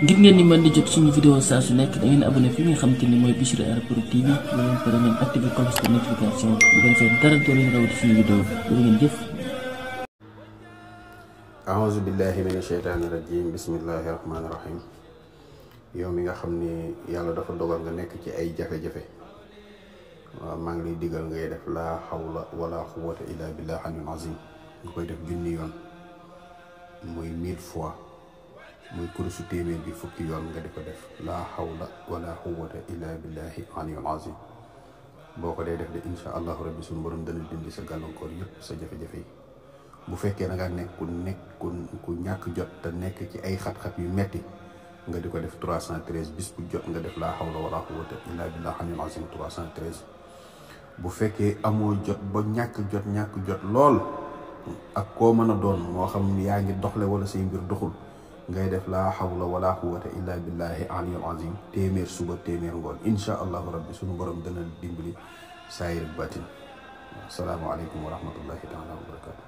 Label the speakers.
Speaker 1: ngir ngeen di mën di jot suñu vidéo saa su nekk da ngeen abonné fi nga xamante ni mooy Bichri Airport TV ba ngeen pare ngeen activé cloche de notification bu ko defee dara doo leen rawati suñu vidéo da ngeen jëf.
Speaker 2: a'uuzu billahi mina sheytaani rajim bismillahi rahmaani rahim. yow mi nga xam ni yàlla dafa dogal nga nekk ci ay jafe-jafe waaw maa ngi lay digal ngay def laa hawla wala quwwata illa billah aliyul azim nga koy def junni yoon muy 1000 fois muy kurusu téeméer bi fukki yoon nga di ko def laa hawla wala quwwata illa billahi aliyul azim boo ko dee def de insha allahu rabbi suñu borom dana dindi sa gàllankoor yëpp sa jafe-jafe yi. bu fekkee da nga nekk ku ñàkk jot te nekk ci ay xat-xat yu metti nga di ko def 313 bis bu jot nga def laa hawla wala quwwata illa billahi aliyul azim 313. bu fekkee amoo jot ba ñàkk jot lool ak koo mën a doon moo xam ni yaa ngi doxle wala say mbir doxul ngay def laa hawla wala quwwata illa billahi aliyul azim téeméer suba téeméer ngoon insha allahu rabbi sunu borom dana dimbali saayir batin. assalaamu aleykum wa rahmatullahi taala wa barakatuh.